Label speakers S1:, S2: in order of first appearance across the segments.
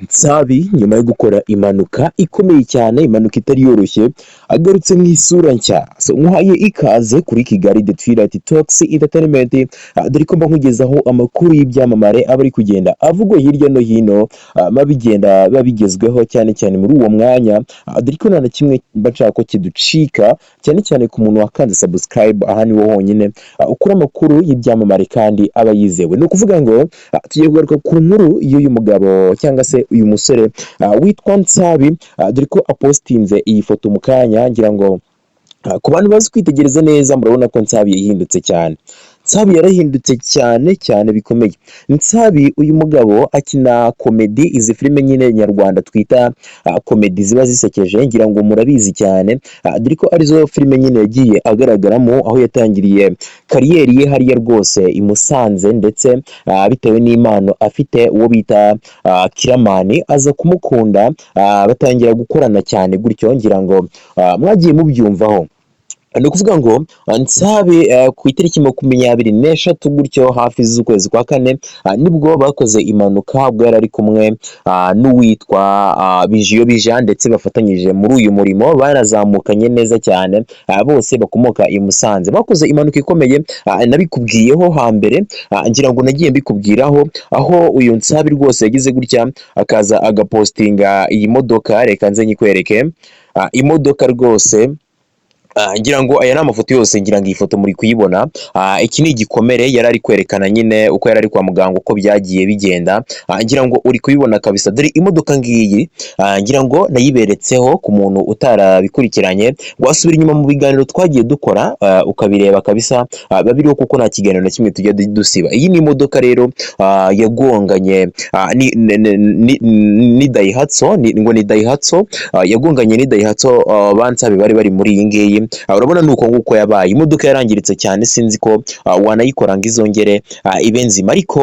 S1: Nsabi nyuma yo gukora impanuka ikomeye cyane, impanuka itari yoroshye, agarutse mu isura nshya. So nkuhaye ikaze kuri Kigali The Twilight Talks Entertainment, dore ko mba nkugezaho amakuru y'ibyamamare aba ari kugenda avugwa hirya no hino, bigenda biba bigezweho cyane cyane muri uwo mwanya, dore ko nta na kimwe mba nshaka ko kiducika, cyane cyane ku muntu wakanze subscribe. Aha niho honyine ukura amakuru y'ibyamamare kandi aba yizewe. Ni ukuvuga ngo tugiye kugaruka ku nkuru y'uyu mugabo cyangwa se uyu musore witwa Nsabi, dore ko apostinze iyi foto mu kanya. Ngira ngo ku bantu bazi kwitegereza neza, murabona ko Nsabi yahindutse cyane. Nsabi yarahindutse cyane cyane bikomeye. Nsabi, uyu mugabo akina comedy, izi filime nyine nyarwanda twita comedy ziba zisekeje, ngira ngo murabizi cyane, dore ko arizo filime nyine yagiye agaragaramo aho yatangiriye career ye hariya rwose i Musanze, ndetse bitewe n'impano afite, uwo bita Kiramani aza kumukunda, batangira gukorana cyane gutyo. Ngira ngo mwagiye mubyumvaho. Ni ukuvuga ngo Nsabi ku itariki 23 gutyo hafi z'ukwezi kwa kane, nibwo bakoze impanuka ubwo yari ari kumwe n'uwitwa Bijiyobija, ndetse bafatanyije muri uyu murimo, barazamukanye neza cyane, bose bakomoka i Musanze. Bakoze impanuka ikomeye, nabikubwiyeho hambere, ngira ngo nagiye mbikubwiraho, aho uyu Nsabi rwose yagize gutya akaza agapostinga iyi modoka. Reka nze nyikwereke imodoka rwose. Ngira ngo aya ni amafoto yose, ngira ngo iyi foto muri kuyibona. Iki ni igikomere yari ari kwerekana nyine, uko yari ari kwa muganga, uko byagiye bigenda. Ngira ngo uri kubibona kabisa. Dore imodoka ngiyi, ngira ngo nayiberetseho. Ku muntu utarabikurikiranye, wasubira inyuma mu biganiro twagiye dukora ukabireba kabisa, biba biriho, kuko nta kiganiro na kimwe tujya dusiba. Iyi ni imodoka rero yagonganye ni Daihatsu, ngo ni Daihatsu, yagonganye ni Daihatsu. Bansabe bari bari muri iyi ngiyi. Urabona ni uko nguko yabaye. Imodoka yarangiritse cyane, sinzi ko wanayikora ngo izongere ibe nzima. Ariko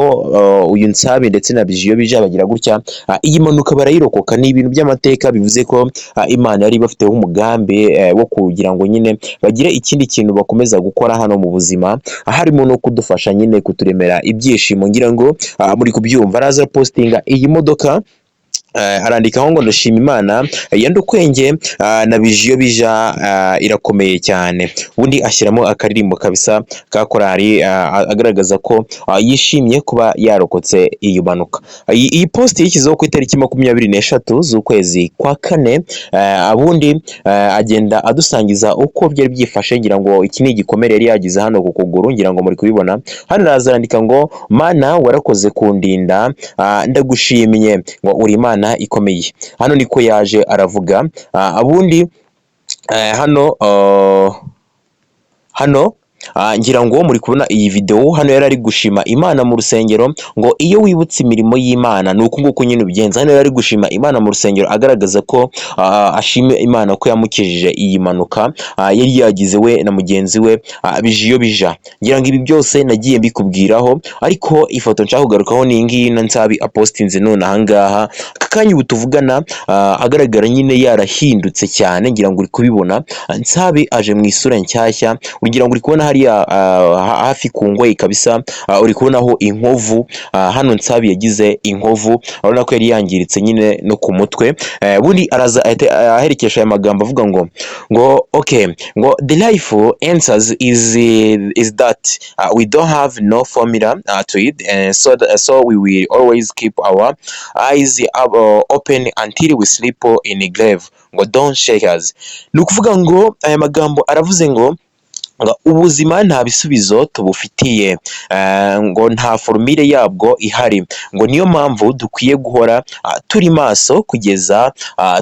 S1: uyu Nsabi ndetse na Bijiyobija bagira gutya, iyi mpanuka barayirokoka. Ni ibintu by'amateka, bivuze ko Imana yari ibafiteho umugambi wo kugira ngo nyine bagire ikindi kintu bakomeza gukora hano mu buzima, harimo no kudufasha nyine kuturemera ibyishimo. Ngira ngo muri kubyumva. Araza postinga iyi modoka, arandikaho ngo "Ndashima Imana ya Ndukwenge na Bijiyobija, irakomeye cyane." Ubundi ashyiramo akaririmbo kabisa ka korali, agaragaza ko yishimye kuba yarokotse iyi mpanuka. Iyi post yishyizeho ku itariki 23 z'ukwezi kwa kane, ubundi agenda adusangiza uko byari byifashe. Ngira ngo iki ni igikomere yari yagize hano ku kuguru, ngira ngo muri kubibona hano. Araza arandika ngo "Mana warakoze kundinda, ndagushimye," ngo "uri Imana ikomeye." Hano niko yaje aravuga. Ubundi hano ngira ngo muri kubona iyi video. Hano yari ari gushima Imana mu rusengero, ngo iyo wibutse imirimo y'Imana ni uku nguku nyine ubigenza. Hano yari ari gushima Imana mu rusengero, agaragaza ko ashima Imana ko yamukijije iyi mpanuka yari yagize we na mugenzi we Bijiyobija. Ngira ngo ibi byose nagiye mbikubwiraho, ariko ifoto nshaka kugarukaho ni iyi ngiyi na Nsabi apostinze none aha ngaha aka kanya ubu tuvugana, agaragara nyine yarahindutse cyane. Ngira ngo uri kubibona, Nsabi aje mu isura nshyashya. Ugira ngo uri kubona hariya hafi ku ngoyi kabisa, uri kubonaho inkovu. Hano Nsabi yagize inkovu, urabona ko yari yangiritse nyine no ku mutwe. Ubundi araza ahita aherekesha aya magambo avuga ngo okay, ngo "The life answers is that we don't have no formula to it, so we will always keep our eyes open until we sleep in a grave," ngo "Don't shake us." Ni ukuvuga ngo aya magambo aravuze ngo ubuzima nta bisubizo tubufitiye, ngo nta formule yabwo ihari, ngo niyo mpamvu dukwiye guhora turi maso kugeza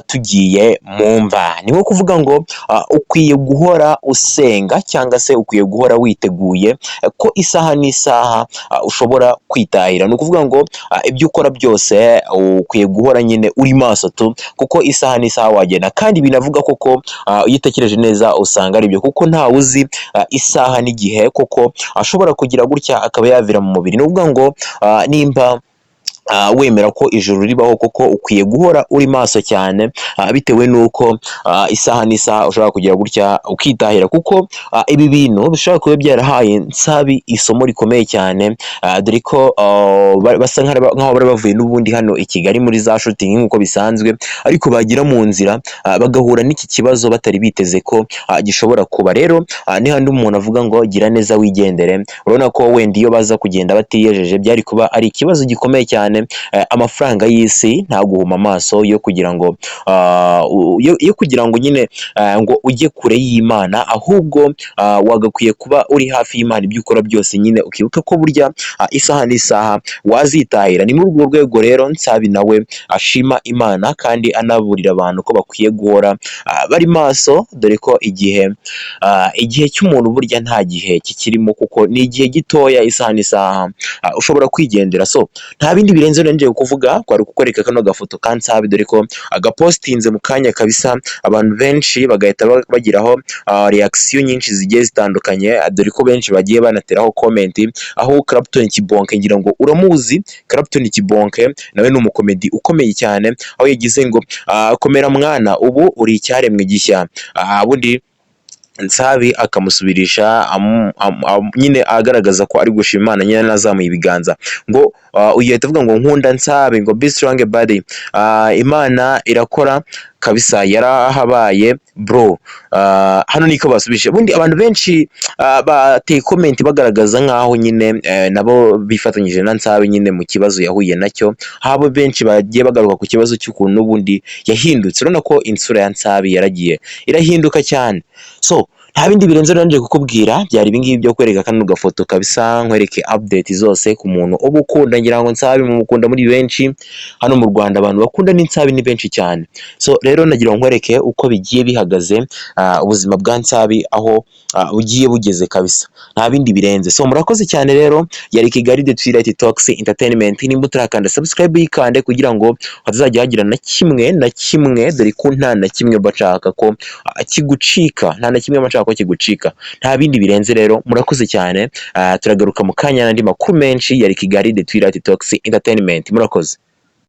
S1: tugiye mu mva. Ni nko kuvuga ngo ukwiye guhora usenga cyangwa se ukwiye guhora witeguye ko isaha n'isaha ushobora kwitahira. Ni ukuvuga ngo ibyo ukora byose ukwiye guhora nyine uri maso tu, kuko isaha n'isaha wagenda. Kandi binavuga koko, iyo utekereje neza usanga ari byo, kuko ntawe uzi isaha n'igihe koko ashobora kugira gutya akaba yavira mu mubiri. Ni ukuvuga ngo nimba Wemera ko ijuru ribaho koko, ukwiye guhora uri maso cyane, bitewe n'uko isaha n'isaha ushobora kugira gutya ukitahira, kuko ibi bintu bishobora kuba byarahaye Nsabi isomo rikomeye cyane, dore ko basa nk'aho bari bavuye n'ubundi hano i Kigali muri za shooting nk'uko bisanzwe, ariko bagera mu nzira bagahura n'iki kibazo batari biteze ko gishobora kuba. Rero ni handi umuntu avuga ngo "Gira neza wigendere". Urabona ko wenda iyo baza kugenda batiyejeje byari kuba ari ikibazo gikomeye cyane. Amafaranga y'isi ntaguhuma amaso yo kugira ngo yo kugira ngo nyine ngo ujye kure y'Imana, ahubwo wagakwiye kuba uri hafi y'Imana. Ibyo ukora byose nyine ukibuka ko burya isaha n'isaha wazitahira. Ni muri urwo rwego rero Nsabi nawe ashima Imana kandi anaburira abantu ko bakwiye guhora bari maso, dore ko igihe cy'umuntu burya nta gihe kikirimo, kuko ni igihe gitoya, isaha n'isaha ushobora kwigendera. So nta bindi birenze nongeye kuvuga, kwari kukwereka kano gafoto ka Nsabi, dore ko agapostinze mu kanya kabisa, abantu benshi bagahita bagiraho reaction nyinshi zigiye zitandukanye, dore ko benshi bagiye banateraho comment, aho Clapton Kibonke, ngira ngo uramuzi, Clapton Kibonke nawe ni umukomedi ukomeye cyane, aho yagize ngo "Komera mwana, ubu uri icyaremwe gishya". Ubundi Nsabi akamusubirisha nyine agaragaza ko ari gushima Imana nyine anazamuye ibiganza, ngo uyu ahita avuga ngo "Nkunda Nsabi", ngo "Be strong buddy, Imana irakora kabisa, yarahabaye bro". Hano niko basubije. Ubundi abantu benshi bateye comment bagaragaza nkaho nyine nabo bifatanyije na Nsabi nyine mu kibazo yahuye nacyo, habo benshi bagiye bagaruka ku kibazo cy'ukuntu n'ubundi yahindutse. Urabona ko insura ya Nsabi yaragiye irahinduka cyane. So nta bindi birenze nongeye kukubwira, byari ibingibi byo kwereka kano gafoto kabisa, nkwereke update zose ku muntu uba ukunda. Ngira ngo Nsabi mumukunda muri benshi hano mu Rwanda, abantu bakunda n'Nsabi ni benshi cyane. So rero nagira ngo nkwereke uko bigiye bihagaze, ubuzima bwa Nsabi aho bugiye bugeze kabisa, nta bindi birenze. So murakoze cyane rero, yari Kigali The Twilight Talks Entertainment. Nimba utarakanda subscribe, yikande kugira ngo hatazajya hagira na kimwe na kimwe, dore ko nta na kimwe bashaka ko kigucika, nta na kimwe bashaka ko kigucika. Nta bindi birenze rero, murakoze cyane, turagaruka mu kanya n'andi makuru menshi. Yari Kigali The Twilight Talks Entertainment, murakoze.